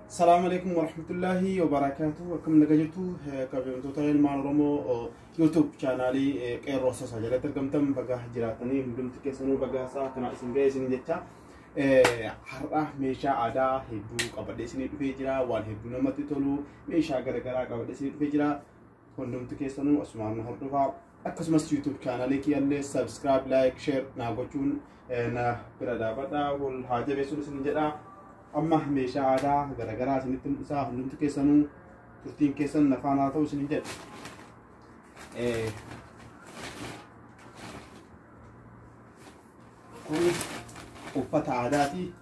Salaamu alaikum warahmatullahi wabarakaatuh. Akkam naga jirtu kabajamtoota ilmaan Oromoo YouTube chaanaalii Qeerroo Sasa jalatti argamtan, baga jiraatanii, hundumti keessanuu baga isaa kana isin ga'e isin jecha. Har'a meeshaa aadaa hedduu qabadhee isinii dhufee jira. Waan hedduu namatti tolu meeshaa garaagaraa qabadhee isinii dhufee jira. Hundumti keessanuu asumaan nu hordofaa. Akkasumas YouTube chaanaalii kiyyallee subscribe, like, share naa gochuun na bira dhaabadha. Wal haa jabeessuun isin jedha. Amma meeshaa aadaa garaagaraa isinitti mul'isaa, hundumti keessanuu turtiin keessan nafaan haa ta'u isin jedha. Kun uffata aadaati,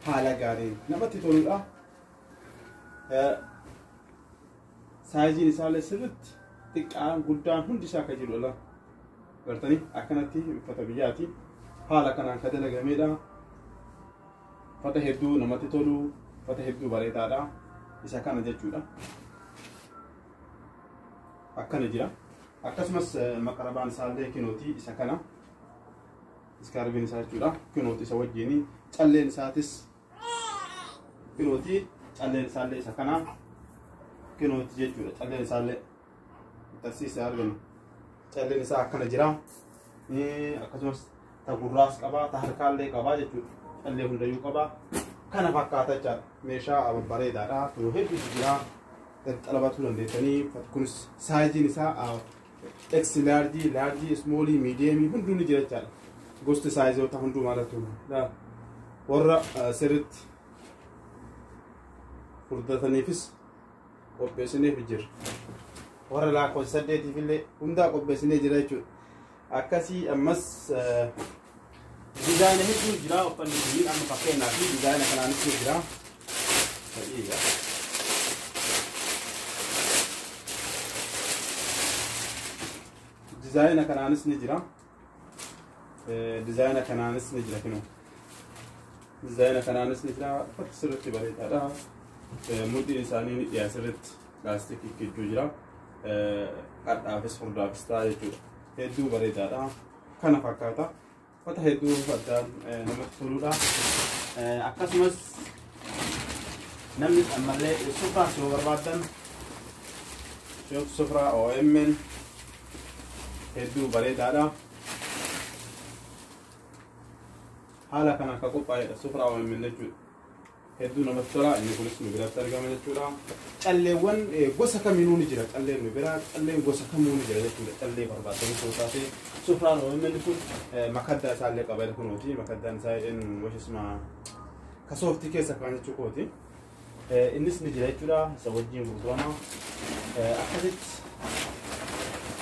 haala gaariin namatti toludha. Saayiziin isaallee sirriitti xiqqaan guddaan hundi isaa akka jirudha. Gartanii akkanatti uffata biyyaati. Haala kanaan kan dalagamedha. Uffata hedduu namatti tolu, uffata hedduu bareedaadha. Isa kana jechuudha. Akkana jira. Akkasumas maqarabaan isaallee kinooti isa kana. Iskaarbiin isaa jechuudha. Kinooti isa wajjini. Calleen isaatis kinooti. Calleen isaallee isa kana. Kinooti jechuudha. Calleen isaallee tarsiisa arginu. Calleen isaa akkana jira. Akkasumas ta gurraas qabaa, ta harkaallee qabaa jechuudha. Callee hundayyuu qabaa. Kana fakkaata jechaadha. Meeshaa babbareedaadha. Kun hedduutu jira. Xalabatuu dandeessanii. Kunis saayiziin isaa X large, large, small, medium hunduu ni jira jechaadha. Gosti saayizoota hunduu maalatu warra sirriitti furdataniifis qopheessineef jira. Warra lakkoofsa 8 illee hundaa qopheessinee jira jechuudha. Akkasii ammas dizaayina hedduu jira uffanni kun, amma fakkeenyaaf dizaayina kanaanis ni jira. Dizaayina kanaanis ni jira. Dizaayina kanaanis ni jira kinoo. Dizaayina kanaanis ni jira. Uffata sirriitti bareedaadha. Mudhiin isaanii ni dhiyaa, sirriitti laastikii gidduu jira. Qadhaafis furdaafis ta'a jechuudha. Hedduu bareedaadha. Kana fakkaata. Uffata hedduu addaan namatti toludha. Akkasumas namni ammallee sufraas yoo barbaaddan, sufraa OMN hedduu bareedaadha. Haala kana akka qophaa'edha sufraa OMN jechuudha. Hedduu namatti tola, inni kunis nu biratti argama jechuudha. Calleewwan gosa kamiinuu ni jira, calleen nu bira calleen gosa kamuu ni jira jechuudha. Callee barbaadanii soo taate, sufraan OMN kun makaddaa isaallee qaba kunuuti, makaddaan isaa washisma kasooftii keessa kan jechuu kooti. Innis ni jira jechuudha, isa wajjin gurgurama. Akkasitti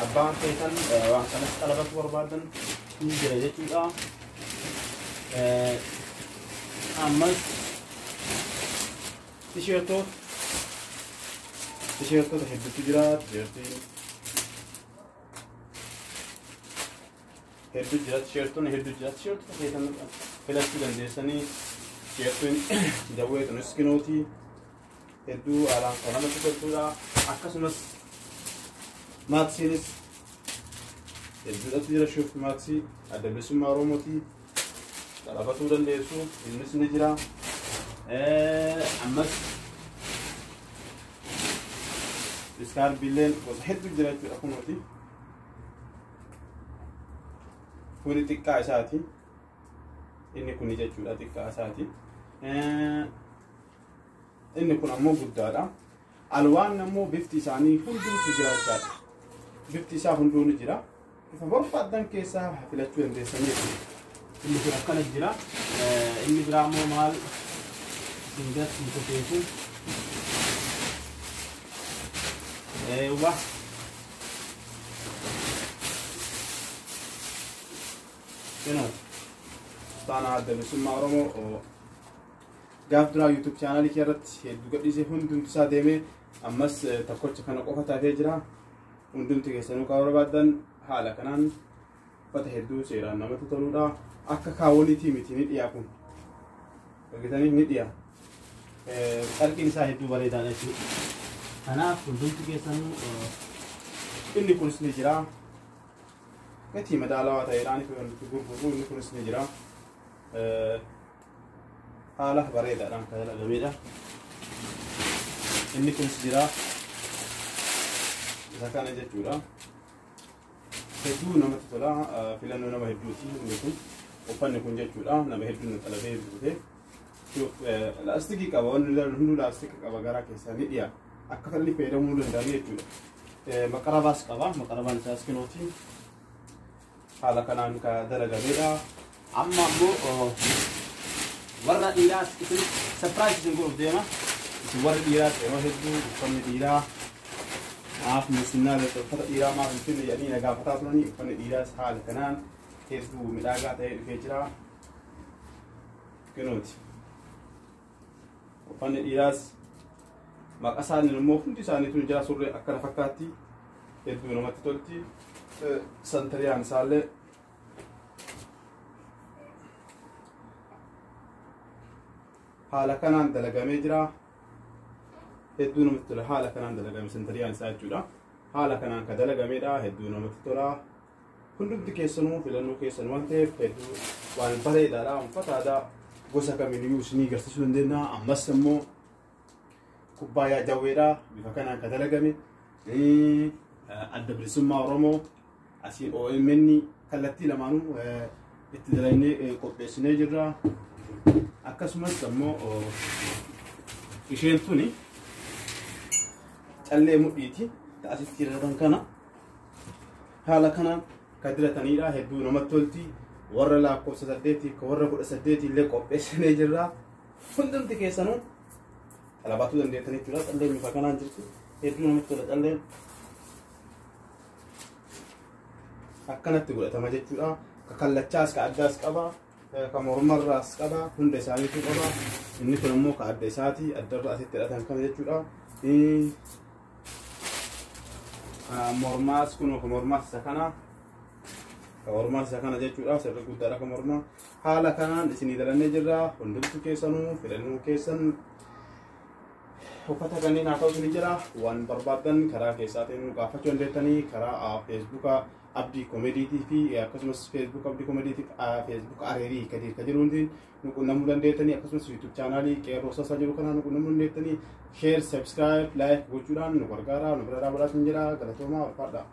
abbaan feetan waan kanas xalabatu barbaadan ni jira jechuudha. Ammas tisheertoota hedduutu jira, tisheertiin hedduu jira, tisheertoonni hedduu jira, tisheertoota feetan filachuu dandeessanii. Tisheertuun jawwee tunis kinooti, hedduu haalaan kan namatti toltuudha. Akkasumas maaksiinis hedduudhatu jira, shuuf maaksii Adda Bilisummaa Oromooti xalabatuu dandeessu, innis ni jira. Ammas iskaarbiileen gosa hedduu jira jechuudha kunuuti. Kuni xiqqaa isaati. Inni kuni jechuudha xiqqaa isaati. Inni kun ammoo guddaadha. Alwaan ammoo bifti isaanii hundumtu jira jechaadha. Bifti isaa hunduu ni jira. Bifa barbaaddan keessaa filachuu dandeessanii jechuudha. Inni kun akkana jira. Inni biraa ammoo maal isin garsiisu feetu. Eewwa. Kunoo. Aasxaan Adda Bilisummaa Oromoo gaaf duraa YouTube chaanaalii kee irratti hedduu gadhiisee hundumti isaa deemee, ammas tokkocha kana qofa taatee jira. Hundumti keessanuu kan barbaaddan haala kanaan uffata hedduu seeraan namatti toludha. Akka kaawwaniitii miti, ni dhiyaa kun. Argitanii, ni dhiyaa. Carqiin isaa hedduu bareedaadha jechuudha. Kanaaf hundumti keessanuu inni kunis ni jira. Gatii madaalawaa ta'eedhaan nuti gurgurru, inni kunis ni jira. Haala bareedaadhaan kan dalagamedha. Inni kunis jira. Isa kana jechuudha. Hedduu namatti tola. Filannoo nama hedduuti inni kun. Uffanni kun jechuudha. Nama hedduun nu xalabee buute. Laastikii qaba. Wanni hunduu laastika qaba garaa keessaa ni dhiya. Akka fedhanii fayyadamuu danda'anii jechuudha. Maqarabaas qaba. Maqarabaan isaas kinooti. Haala kanaan ka dalagameedha. Amma ammoo warra dhiiraas isin surprise isin godhuuf deema. Isin warri dhiiraas yeroo hedduu uffanni dhiiraa maaf musinnaa uffata dhiiraa maaf hin finne jedhanii na gaafataa turanii uffanni dhiiraas haala kanaan hedduu midhaagaa ta'ee dhufee jira. Kinooti. Uffanni dhiiraas maqaa isaanii immoo hundi isaaniitu jira surree akkana fakkaatti. Hedduu namatti tolti. Santariyaan isaallee haala kanaan dalagamee jira. Hedduu namatti tola. Haala kanaan dalagame santariyaan isaa jechuudha. Haala kanaan ka dalagameedha. Hedduu namatti tola. Hundumti keessanuu filannoo keessan waan ta'eef hedduu waan bareedaadha. Uffata aadaa gosa kamiiniyyuu isinii agarsiisuu dandeenya. Ammas immoo kubbaayyaa jawweedha. Bifa kanaan ka dalagame. Adda Bilisummaa Oromoo asiin OMN kallattii lamaanuu itti dalagnee qopheessinee jirra. Akkasumas ammoo isheen tuni callee mudhiiti. Asitti hidhatan kana haala kanaan kan diratanidha. Hedduu namatti tolti. Warra lakkoofsa 8 ka warra 18 illee qopheessinee jirra. Hundumti keessanuu xalabaatuu dandeettanii jechuudha. Calleen bifa kanaan jirti. Hedduu namatti tola calleen. Akkanatti godhatama jechuudha. Ka kallachaas ka addaas qaba. Ka mormarraas qaba. Hunda isaaniitu qaba. Inni kun immoo ka adda isaati. Addarra asitti hidhatan kana jechuudha. Mormaas kun ka mormaas isa kana. Ka mormaas isa kana jechuudha. Sirri guddaadha ka mormaa. Haala kanaan isinii dalannee jirra. Hundumtu keessanuu filannoo keessan uffata kanneen haa ta'u ni jira. Waan barbaaddan karaa keessaatiin nu gaafachuu dandeettanii karaa Feesbuuka Abdii Koomediitii fi akkasumas Feesbuuk Abdii Koomediitii fi Feesbuuk Areerii Kadiir ka jiruutiin nu qunnamuu dandeettanii akkasumas YouTube chaanaalii Qeerroo Sassaa jiru kanaan nu qunnamuu dandeettanii share, subscribe, like gochuudhaan nu gargaaraa nu bira dhaabataa jira. Galatoomaa, ulfaadhaa.